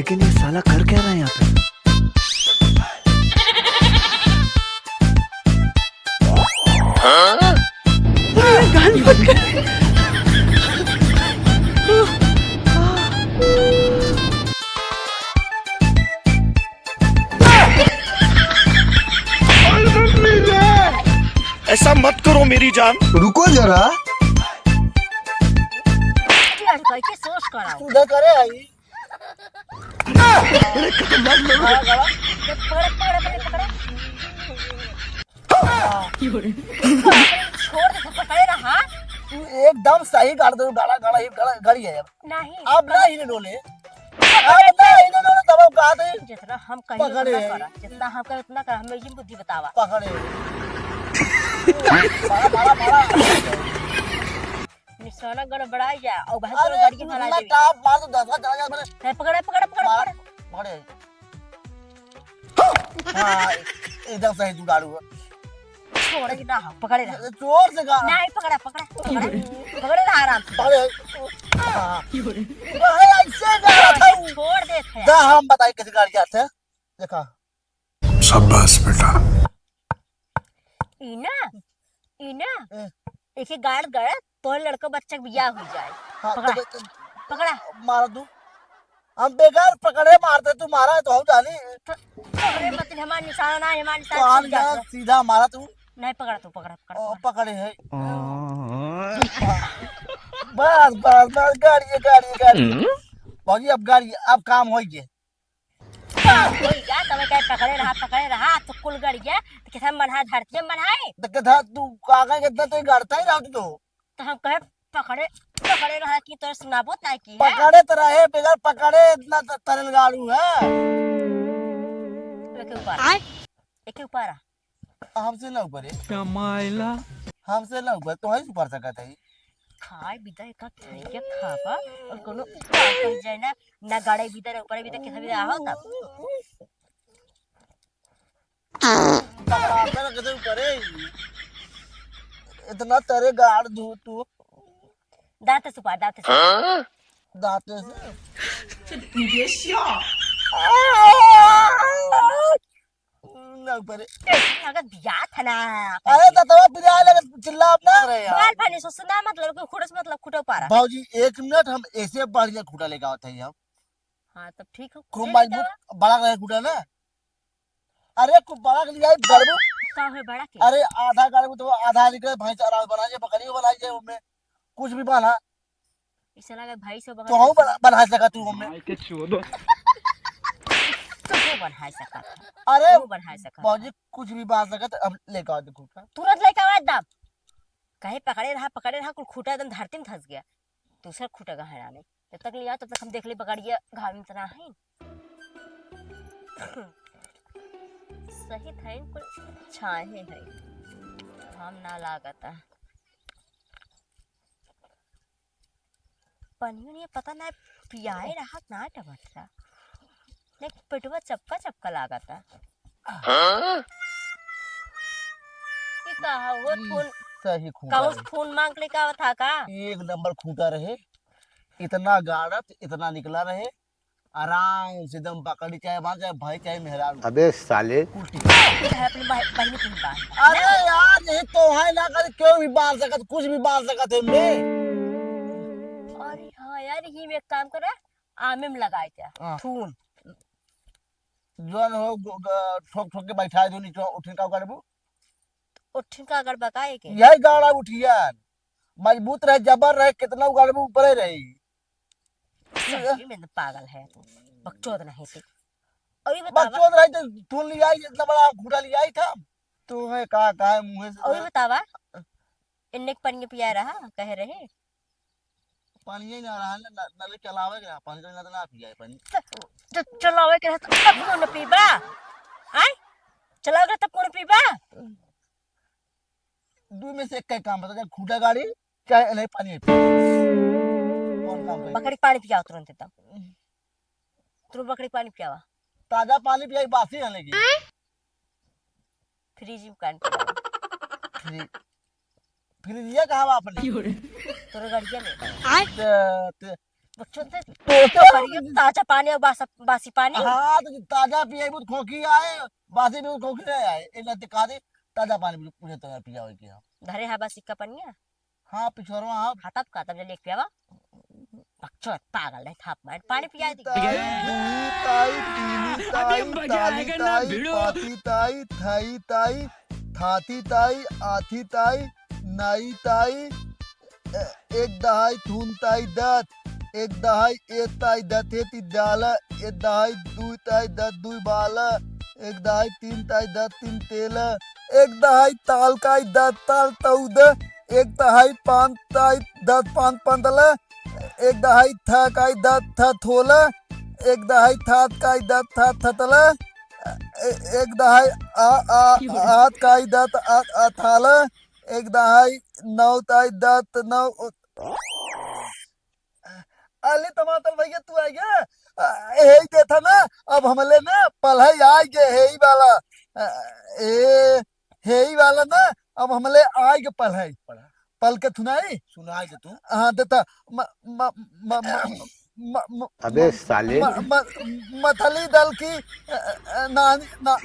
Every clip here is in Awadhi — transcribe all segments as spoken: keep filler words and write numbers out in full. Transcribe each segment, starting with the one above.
लेकिन ये साला कर क्या रहा है यहाँ पे? ऐसा मत करो मेरी जान। रुको जरा। लड़का के सोच कराओ। उधर करे आई। पकड़े, पकड़े, पकड़े, पकड़े। छोड़ दे, पकड़े रहा। तू एकदम सही गाड़ दे, गाड़ा, गाड़ा, ही गाड़ा, गाड़ी है अब। नहीं। अब ना ही डोले। अब ना ही डोले, तब अब कहा थे। जितना हम कहीं पकड़े उतना है। करा, जितना हम कहीं उतना करा, हमें ये बुद्धि बतावा। पकड़े। मारा, मारा, मारा। निशाना गड़बड़ाई जा, और भाई अरे, तोरा गाड़ी के तू भरा इतना देबे। टाप मार, तो दस बार चला गया, मैंने है, पकड़ा, पकड़ा, पकड़ा, मार, पकड़ा। पकड़े। हाँ, एकदम सही जुगाड़ू है। छोड़ के ना, पकड़े रहा। जोर से गा। नहीं, पकड़ा, पकड़ा, पकड़ा। पकड़े रहा आराम से। पकड़े। हाँ। अरे, ऐसे गा रहा था। छोड़ दे थे। दा, हम बताई कैसे गाड़ी जाते हैं। देखा। शाबाश बेटा। ई ना, ई ना, ए। एके गाड़ गाड़ तोर लड़का बच्चा के बियाह हो जाए। हाँ, पकड़ा, तो, तो, पकड़ा। मार दू। हम बेकार पकड़े मारते, तू मारा है तो हम जानी। तो, अरे मत, हमारा निशाना ना, हमारा निशाना कान छूट जाता। सीधा मारा तू। नहीं पकड़ा तू, पकड़ा, पकड़ा, ओ, पकड़ा। पकड़े है। बस, बस, बस, गाड़ी है, गाड़ी है, गाड़ी है। हम्म। भौजी, अब गाड़ी, अब काम हो गए। कोई क्या, तब क्या पकड़े रहा, पकड़े रहा, तो कुल गड़ गया, तो कैसे हम बन्हा, धरती में बन्हाए? तो के धा-, तू काका कितना तो गड़ता ही रहा तू तो। तो हम कहे, पकड़े, पकड़े रहा कि तोरे सुनाबो ना की है। पकड़े तो रहे, बगैर पकड़े इतना त-, तरल गाड़ू है। एके ऊपर। आय? एके ऊपर आ। हमसे ना ऊपर है। कमाइला। हमसे ना ऊपर, तो ही ऊपर सकत है। खाए बिदा एक खाई के खाबा और कोनो ऊपर कर जाए ना, ना गाड़े बिदा ना ऊपर बिदा कैसे बिदा आहो तब। पकड़ा कर कैसे ऊपर है? इतना तरे गाड़ दू तू। दांत से सुपार, दांत से। हाँ? दांत से। ना ऊपर है। ए, अगर दिया था ना। अरे, तो तवा पिराए लगे, चिल्ला अपना। अरे यार। बाल फनी सो सुना, मतलब कि खुटस, मतलब खुटो पारा। बाबूजी, एक मिनट, हम ऐसे बढ़िया खूटा लेके आवत है हम। हाँ, तब ठीक हो। खूब मजबूत, बड़ा रहे खूटा ना। अरे, खूब बड़ा के लिए आई गड़बू। का है बड़ा के? अरे, आधा गड़बू तो आधा निकले, भैंस आराम बना जाए, बकरी बना जाए, उनमें कुछ भी बांधा। इसे लगे भाई से तो हम बना, बना सकत तू हमें। माई के चोदो। तो वो बना सकत है। अरे, वो बना सकत है। बाबूजी कुछ भी बना सकत, अब लेके आओ खूटा। तुरंत लेके आओ एकदम। कहीं पकड़े रहा, पकड़े रहा, कुल खूटा एकदम धरती में धस गया। दूसरा खूटा गहरा नहीं। जब तक ले आओ, तब तक हम देख ले बगड़िया घाव में तना है। सही था, इनको छाहे है। घाम ना लागता। पनियो नहीं पता ना पियाए रहा ना टमाटर। देख पेटवा चपका चपका लागता। हाँ? ये का हो हम्म, फोन? सही खूटा काउस रहे। फोन मांग लेके आवत था का? एक नंबर खूटा रहे, इतना गाड़त, इतना निकला रहे, आराम से एकदम बकरी चाहे बांध, चाहे भाई, चाहे मेहरारू। अबे साले। उल्टी। चाहे अपनी बह-, बहनी की बांध। अरे यार, यही तो है ना, कर क्यों भी बांध सकत, कुछ भी बांध सकत है मैं। अरे हाँ यार, ये में एक काम करा, आमे में लगाए थे। हाँ। थून। जौन हो, गो-, ग-, ठोक ठोक के बैठा दो नीचे, उठिन का करबू? उठिन का गड़बा का है के? यही गाड़ा उठियन। मजबूत रहे, जबर रहे, कितना उगाड़बू ऊपरे रही। सही में तो पागल है तू, बकचोद नहीं थी। और ये बतावा। बकचोद रही तो तू ले आई, इतना बड़ा घूरा ले आई था। तू है का, का है मुँह से और ये तो बतावा, इन्ने के पनिया पिया रहा, कहे रहे। पानी ही ना रहा, न-, न-, नल चलावे के रहा, पानी तो ना, तो ना पियाए पानी। च-, च-, चलावे के रहा तो तब कौन पीबा? आय? चलावे के रहा तब कौन पीबा? दू में से एक का काम बता, चाहे खूटा गाड़ी, चाहे नहीं पानी पी। कौन काम करी? बकरी पानी पियाओ तुरंत एकदम। तुरंत बकरी पानी पियावा। ताजा पानी पियाई, बासी है लेकिन। फ्रिज में कान पियावा। फ्रिज, फ्रिजिया कहाँ बा अपने? तोरे गड़िया में। ते, ते, बकचोद से तो तो करियो, ताजा पानी और बासा-, बासी पानी। हाँ, तो ताजा पिएबू तो खोखी आए, बासी भी खोखी नहीं आए। ए ना ते कहा दे, ताजा पानी भी पूरे तरह पिया होई के हम। धरे हा बासी का पनिया। हाँ, पिछोरवा, हाँ। हाँ, तब का, तब जल्दी एक पियावा। बकचोद, पागल नहीं, थाप मार, पानी पिया दी। ताई, दुई ताई, तीनी अबे ताई, मजा ताली आएगा ना, ताई, भिड़ो। पाती ताई, थाई ताई, थाती ताई, आथी ताई, नाई ताई, ए-, एक दहाई थून ताई दत, एक दहाई ए ताई दत हे ती डाला, एक दहाई दुई ताई दत दुई बाला, एक दहाई तीन ताई दत तीन तेला, एक दहाई ताल काई दत ताल तौद, एक दहाई पान ताई दत पान पंदला, एक दहाई था काई दत था थोला, एक दहाई थात काई दत था थतला, ए-, एक दहाई आ, आ, आत काई दत आ, अथाला, एक दहाई नौ ताई दत नौ। अले टमाटर भैया, तू आ गया? आ, यही देखा ना, अब हमले ना पल्हई आ गए, यही वाला। आ, ए, यही वाला ना, अब हमले आ गए पल्हई। पल के थुनाई? सुनाई दे तू। हाँ, देता। म-, म-, म-, म-, म-, म-, अबे म-, साले। म-, म-, मथली दल की, अ, अ, नानी, ना,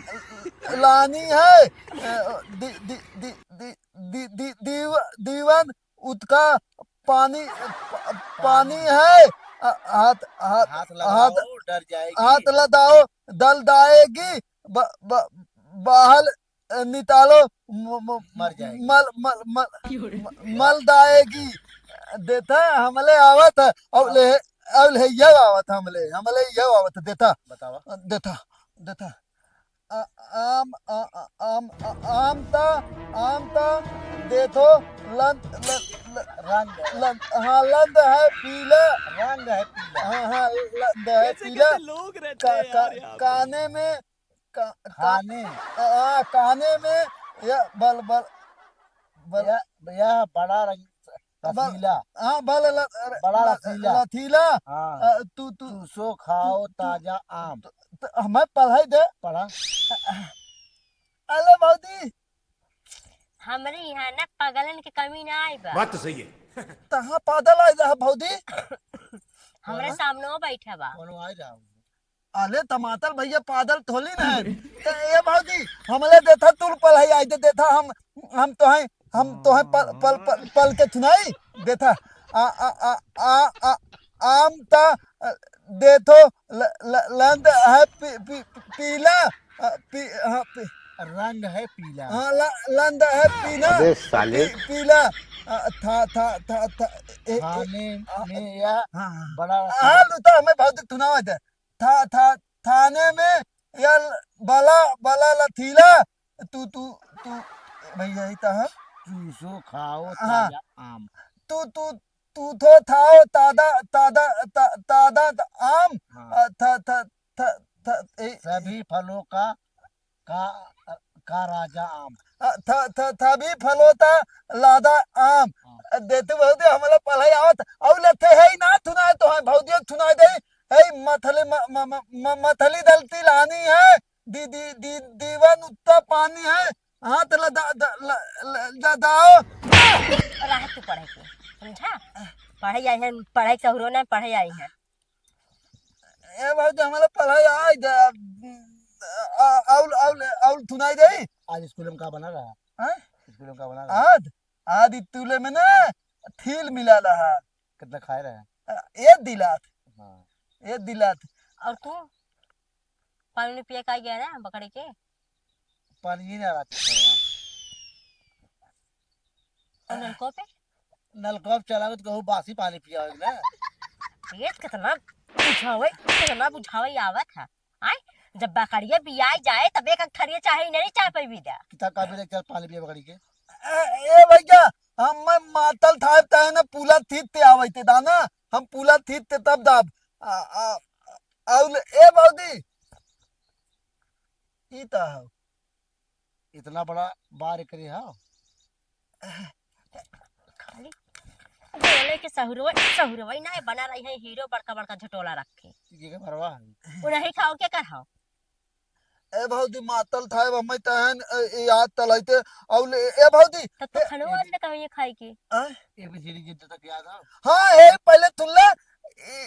लानी है। अ, दी-, दी-, दी-, दी-, दी-, दी-, दीव-, दीवन उतका पानी, प-, पानी है। अ, हाथ, हाथ, हाथ लगाओ, हाथ, डर जाएगी। हाथ लगाओ, डर जाएगी। ब-, ब-, बाहर, अ, नितालो, म-, म-, मर जाएगी। मल, मल, मल, म-, मल दाएगी। देता, हमले आवत है। अब ले, अब ले, ये आवत है हमले, हमले ये आवत है, देता। बतावा। देता, देता। आ-, आम, आ-, आ-, आम, आ-, आम ता, आम ता, देखो, लंद, ल-, ल-, रंग। लंद, हाँ, लंद है पीला। रंग है पीला। हाँ, हाँ, लंद है कैसे, पीला। कैसे लोग रहते का-, हैं यार का-, यहाँ पे? काने में, का-, का-, खाने। आ, काने में, या बल, बल, बल। या, या बड़ा रंग बल, रसीला। हाँ, बल ल-, अरे, बड़ा ल-, रसीला। लथीला। हाँ। अ, तू, तू, तू सो खाओ तू, तू, ताजा आम। त, त, हमें पढ़ाई दे। पढ़ा। अरे भौजी। हमरे यहाँ ना पागलन के कमी ना आई बा। बात तो सही है। तहाँ पागल आई रहा भौजी। हमरे कौन? सामने बैठा बा। कौन आई रहा? अरे टमाटर भैया, पागल थोड़ी ना है। ए, ए भौजी, हमले देथा तू पढ़ाई आई दे, देथा हम, हम तो हैं, हम तो हैं पल, पल, पल, पल के थुनाई देथा। आ, आ, आ, आ, आ, आम ता, अ, देखो, ल-, ल-, लंद है पी-, पी-, पीला, अ, पी-, हाँ, पी-, रंग है पीला। हाँ, ल-, लंद है पीला। अबे साले। पी-, पीला। अ, था, था, था, था, ए, ए, खाने आ, में या हाँ, हाँ। बड़ा हाँ, लुता, हमें बहुत थुनावा दे। था, था, थाने में या बला, बला लथीला। तू, तू, तू, भैया, ही ता है। चूसो खाओ हाँ। ताजा आम। तू, तू, तू थो थाओ तादा, तादा, ता-, तादा त आम। हाँ। अ, थ-, थ-, थ-, थ-, ए, सभी फलों का, का, का राजा आम। अ, थ-, थ-, सभी फलों का लादा आम। हाँ। अ, देते बहुत ही हमला पढ़ाई आवत, अउ लथे है ही ना थुनाए तो है, भौदियो थुनाए दे, है मथली म-, म-, म-, म-, मथली दलती लानी है, दी, दी, दी, दीवन उत्ता पानी है, हाथ ल-, द-, द-, ल-, ल-, द-, दाओ। रहा तू पढ़े के, समझा? पढ़े आई है, पढ़े के सहुरो ना, पढ़े आई है। ए भौजी, हमला पढ़ाई आई जा, आ, आउल, आउल, आउल थुनाई दे। आज स्कूल में का बना रहा? हाँ? स्कूल में का बना रहा? आज, आज ई तुले में ना थील मिला रहा। कितना खाए रहे? अ, ए दिलात। हाँ। ए दिलात। और तू? पानी पिए का गया ना बकरी के? पानी ही ना रहता है। और नलको पे? नलको पे चलावे तो कहूँ बासी पानी पियावे ना। ये कितना बुझावे, कितना बुझावे आवत है। आय, जब बकरिया बियाई जाए, तब एक अक्षरिया चाहे नहीं चाह पाई विदा। कितना का बेले चल पानी पिए बकरी के? ए, ए भैया, हम मैं मातल थाए तहे ना पूला थीत ते आवे ते दाना, हम पूला थीत ते तब दाब। आ, आ, आउल, ए भौजी, ई ता हौ। इतना बड़ा बार एकरे हौ। खाली बोले के सहुरवा, सहुरवा ही ना है, बना रही है हीरो बड़का बड़का झटोला रखे। ये के भरवा है? वो नहीं खाओ, के कर हौ? ए भौजी, मातल थाए, हमें तहन, ए, ए, याद तलैते, अउल, ए, ए भौजी, तब तो ए, खानो आज तक हमें ये खाए के। आय? ए भी धीरे धीरे तक याद आओ। हाँ, ए, पहले तुल्ला, ए,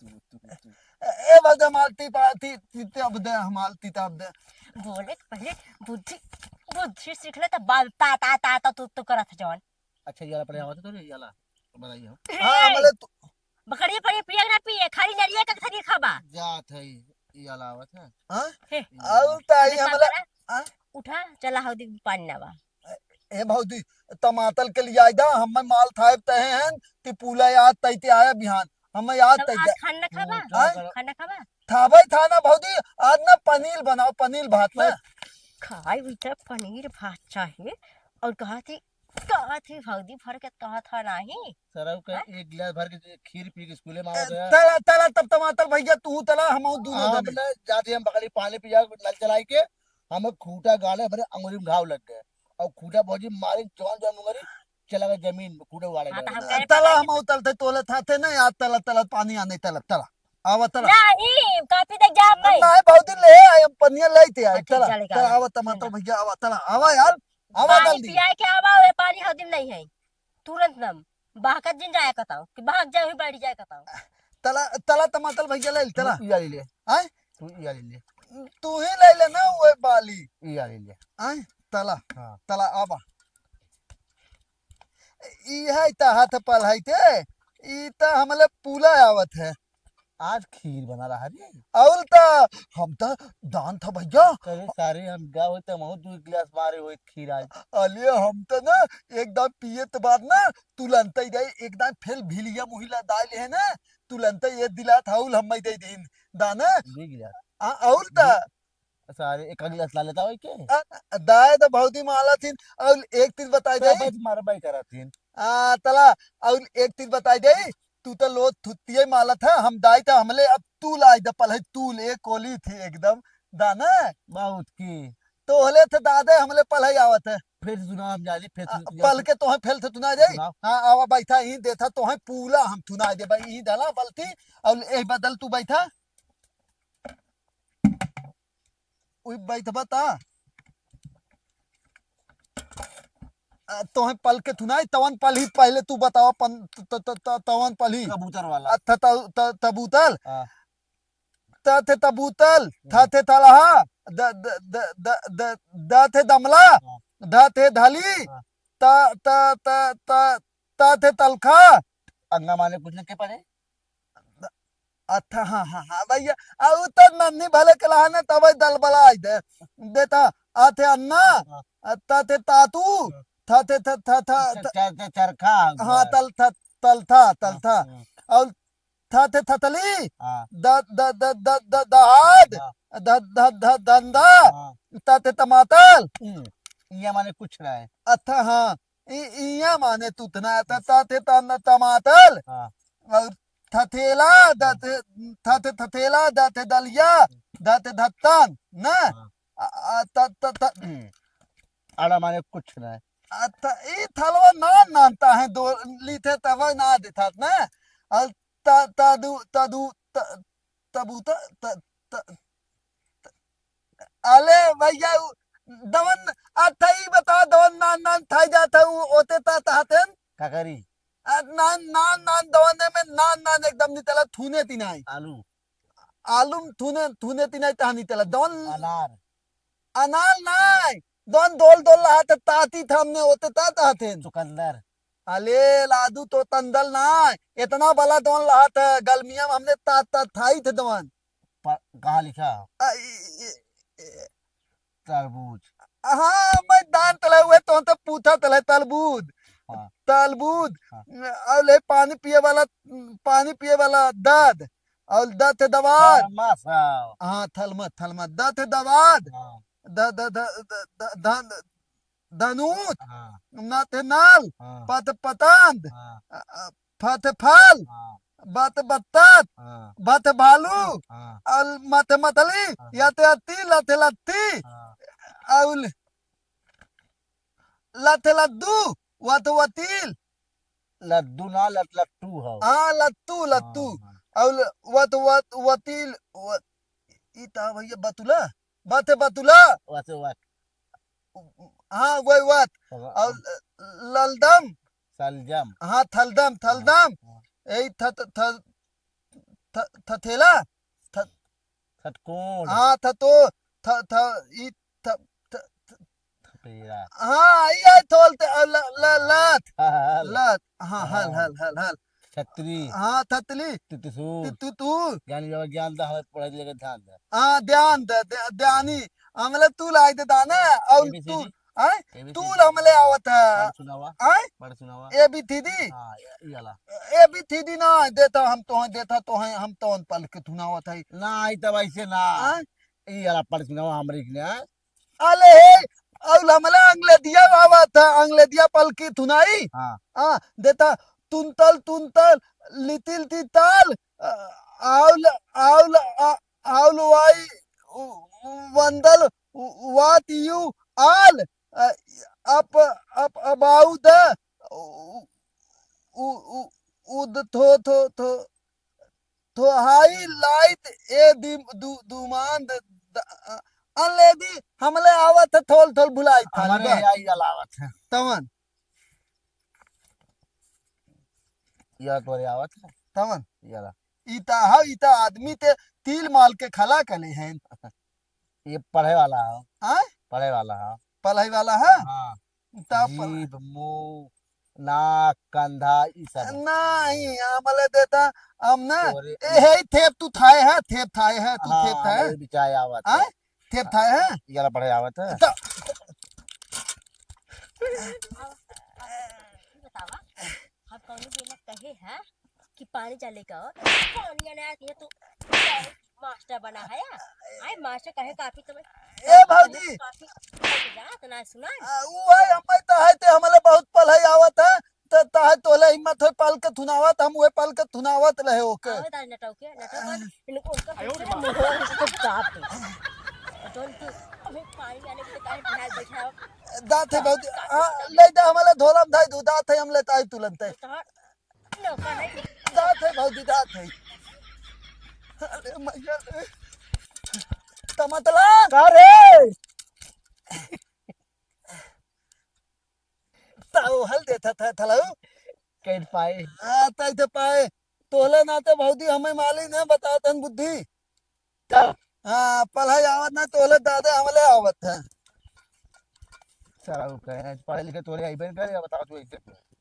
तू, तू, तू। ए, ए, बस हमार टीपा, टी-, टी-, टी-, अब दे, हमार टीपा अब दे। बोले के पहले बुद्धि, बुद्धि सीख ले, तब बाद ता, ता, ता, ता, तू, तू करत जौन। अच्छा, ये वाला पहले आवत है तो ये वाला बताइए हम। ए, हाँ, मतलब तू बकरी पड़ी पिए ना पिए, खाली नरिये का थरी खाबा। जात है, ये वाला आवत है। हाँ? हे। ये वाला। और ताई बंद हमला करा। हाँ? उठा, चला हौदी पानी लावा। ए भौजी, तमातल के लियाई दा, हमें माल थाए तहे हैं, ती पूला याद तैते आया बिहान, हमें याद तब तैते। आज खाना खाबा? हाँ? खाना खाबा? थाबे था ना भौजी, आज ना पनीर बनाओ, पनीर भात ना। खाई भी तो पनीर भात चाहे, और कहा थी, कहा थी भौजी भर के कहा था नहीं। सरऊ के हाँ? एक गिलास भर के खीर पी के स्कूले में ए, आवत है। तला, तला, तब तमातल भैया, तू तला, हम दोनों हम जने। ना जाते हम बकरी पानी पिया, नल चलाई के, हमें खूंटा गाड़े, हमारे अंगुरी में घाव लग गए। और खूंटा भौजी मारे, जौन जौन मुंगरी, चला गए जमीन में, खूंटा उगाड़े हाँ, तो गए। हम कह रहे तला पकड़ हम के उतलते तोले थाते ना यार, तला, तला, पानी आने, तला, तला। आवा, तला। नहीं, कापी देख जा अब भाई। नहीं, भौजी ले आए, हम पनिया ले आते आए, अच्छा, तला, चलेगा। तला, आवा, टमाटर भैया, आवा, तला, आवा यार, आवा पानी जल्दी। पियाए के आवा, वे पानी हदिम नहीं है, तुरंत नम, बहकत जिन जाए कताओ, कि भाग जाए, वही बैठ जाए कताओ। तला, तला, टमाटर भैया ले, तला। तू इया ले ले। आए? तू इया ले ले। तू ही ले ले ना, वो बाली। इया ले ले। आए? तला। हाँ। तला, आवा। ई है त हाथ पल है ते, ई त हमले पूला आवत है। आज खीर बना रहा रे। अउल त हम त दान था भैया। अरे सारे हम गा होते, हम दो गिलास मारे होते खीर आज। अले हम त ना एकदम पिए त बाद ना तुलंत ही दे, एकदम फेल भिलिया मुहिला दाल है ना, तुलंत ये दिला था अउल हम दे दीन दाना। दो गिलास। आ, अउल त दो सारे एक गिलास ला लेता होई के? आ, दाए तो भौजी माला थीन, और एक चीज बताई तो दे। बस मार बाई करा थीन। आ, तला, और एक चीज बताई दे, तू तो लोग थुतिये माला था, हम दाई तो हमले अब तू लाई दे पलहे तूल, एक कोली थी एकदम, दाना। बहुत की। तो हले थे दादे हमले पलहे आवत है। फिर से सुना हम जाली, फिर आ, से पल के तोहे फेल थे तुना जाई। सुनाओ। हाँ, आवा बैठा, यहीं देथा तोहे पूला हम थुना दे भाई, यहीं डाला बलती, और ए बदल तू बैठा। उई बैठबा ता। आ, तोहे पल के थुनाई, तवन पल ही पहले तू बतावा पन-, त-, त-, त-, त-, तवन पल ही। कबूतर वाला। आ, थ-, त-, त-, तबूतल। हाँ। त थे तबूतल, थ हम्म। थे थलहा, द, द, द, द, द, द थे दमला, हाँ। ध थे धली, हाँ। त, त, त, त, त थे तलखा। अंगा माने कुछ न के पढ़े? अच्छा, हाँ, हाँ, हाँ, भैया, आ, उ तो नन्ही भले के लहा ने, तबै दलबलाई दे, देता, आ थे अन्ना, हाँ। आ, त थे तातू, हाँ। थ थे थ, थ, थ, थ, च-, च-, चरखा हो हाँ, गया। तल थ, तलथा, हाँ, तलथा। हाँ। और थ थे थथली, हाँ। द, द, द, द, द, दहाद, हाँ। ध, ध, ध, धंधा, हाँ। त थे तमातल। हम्म, ये माने कुछ ना है। अच्छा, हाँ। इ-, इया माने तुथना, त, त थे तन-, तमातल। हाँ। और थथेला, द थे, थ थे थथेला, द थे दलिया, द थे धत्तन, ना? हाँ। आ, आ, त, त, त, हम्म। आड़ा माने कुछ ना है। आ, त, ई थलवा नान नान ता है, दो लीथे तब ना देथात ना। और त, तदु, तदु, त, तबूता, त, त, त, अले भैया, उ दवन, अच्छा, ई बताओ, दवन नान नान थाई जात है, उ ओते ता तहतेन? का करी? आ, नान, नान, नान, दवने में नान, नान एकदम नितला, थूने तिनाई। आलू। आलू में थूने, थूने तिनाई तहा नितला। दवन अनार। अनार नाई, दवन दोल दोल रहा था, ताती था हमने, ओते ता तहतेन। चुकंदर। अले लादू तो तंदल नाई, इतना बला दवन रहा था, गलमिया में हमने ता, ता थाई थे दवन। प-, कहाँ लिखा? आ, ई, ई, ई, तरबूज। हाँ, मैं दान तले हुए तो, तो पूछा तले तरबूज। हाँ। तरबूज। हाँ। और ले पानी पिए वाला, पानी पिए वाला दद। और द थे दवाद। थर्मस, हाँ। हाँ, थलमत, थलमत। द थे दवाद। हाँ। द, द, द, द, द, द, धनुत, हाँ। न थे नाल, हाँ। प थे पतंद, हाँ। अ, अ, फ थे फल, हाँ। ब थे बत्तत, हाँ। भ थे भालू, हाँ। अल म थे मतली, हाँ। य थे अत्ती, ल थे लत्ती, हाँ। अउल ल थे लद्दू, व थे वतील। लद्दू ना, लत-, लट्टू हौ। हाँ, लत्तू, लत्तू। हाँ, हाँ। अउल वत-, वत-, वतील, व-, ई ता भैया बतुला? ब थे बतुला? वत, वत। हाँ, वही वत। हाँ, और हाँ। ल-, ललदम? सलजम। हाँ, थलदम, हाँ, थलदम। हाँ। यही थ-, थ-, थ-, थ-, थथेला? थ-, थटकोन। हाँ, थ तो, थ-, थ-, ई थ-, थ-, थ-, थपेड़ा। हाँ, ई है थोल ते, अ, ल-, ल-, लत। हल। लत। हाँ, हल, हाँ। हल, हल, हल। छतरी। हाँ, थतली। तितसूर। ति-, तुतूर। ज्ञानी बाबा ज्ञान दा, हमें पढ़ाई लेके ध्यान दे। हाँ, ध्यान दे, दे, ध्यानी। हमले तू लाई दे दाना, और A B C D। तू, हैं? A B C D। तू हमले आवत है। पढ़ सुनावा। हैं? पढ़ सुनावा। A B C D। हाँ, ये, ये वाला। A B C D ना, देता हम तो हैं, देता तो हैं, हम तो पल के थुनावत है। ना, आई तब ऐसे ना। हैं? ई वाला पढ़ सुनावा हमरे के लिए। अले हे, अउल हमला अंग्लेदिया बाबा था, अंग्लेदिया पलकी थुनाई। हाँ। हाँ, देता तुंतल, तुंतल, लितिल तिताल, अ, आउल, आउल, अ, आउल वाई, उ, वंदल, उ, वात यू, आल, अ, अप, अप, अबाउ द, उ, उ, उ, उद थो, थो, थो, थोहाई लाइत ए दि-, दु-, दुमान द-, द-, अ, अन ले दी, हमले आवत है, थोल, थोल भुलाई था, हमरे बस। आई गल आवत है। तवन। या तोरे आवत है। तवन। या ला। इता हा, इता आदमी ते तिल माल के खला कले हैं। ये पढ़े वाला है। हाँ? पढ़े वाला है। पढ़े वाला है? हाँ। तब पढ़े। जीभ, मुंह, नाक, कंधा, ई सब। नहीं, हमले देता, हम ना, तोरे ए, हे, थेप तू थाए है, थेप थाए है, तू हाँ, थेप थाए है। हमरे बिचाए आवत हाँ? है। थेप थाए है। याला पढ़े आवत है। त- बतावा, हम कौनो बेला कहे हैं कि पानी चले का, पानी आने आती है तो मास्टर बना है या? आए मास्टर कहे काफी तुम्हें ए भौजी। काफी जात ना सुना। आ, उ है, हमें तो है ते हमले बहुत पढ़ाई आवत है, त, त है तोले हिम्मत होय पल के थुनावत, हम उहे पल के थुनावत रहे ओके। आवत आज नटौ के, नटौ कर, इनको उनका आयो रे माँ। मुंह से दाब दे। और don't you, अबे पानी आने के लिए काहे बिना बैठा हो? दात है भौजी, हाँ, ले जा हमले धोलम धाई दू, दात है हमले ताई तुलंत है। तो हाँ, नौकर है। दात है भौजी, दात है। अरे मैया रे। तमतला। का रे? ताऊ हल देता था थलाऊ। कैसे पाए? आ, तैसे पाए। तोहले नाते भौजी हमें माली ने बता तन बुद्धि। तब? हाँ, पढ़ाई आवत ना तोहले दादे हमले आवत है। साला वो कहे हैं, पढ़े लिखे तोरे आई बहन करे, बताओ तू ऐसे।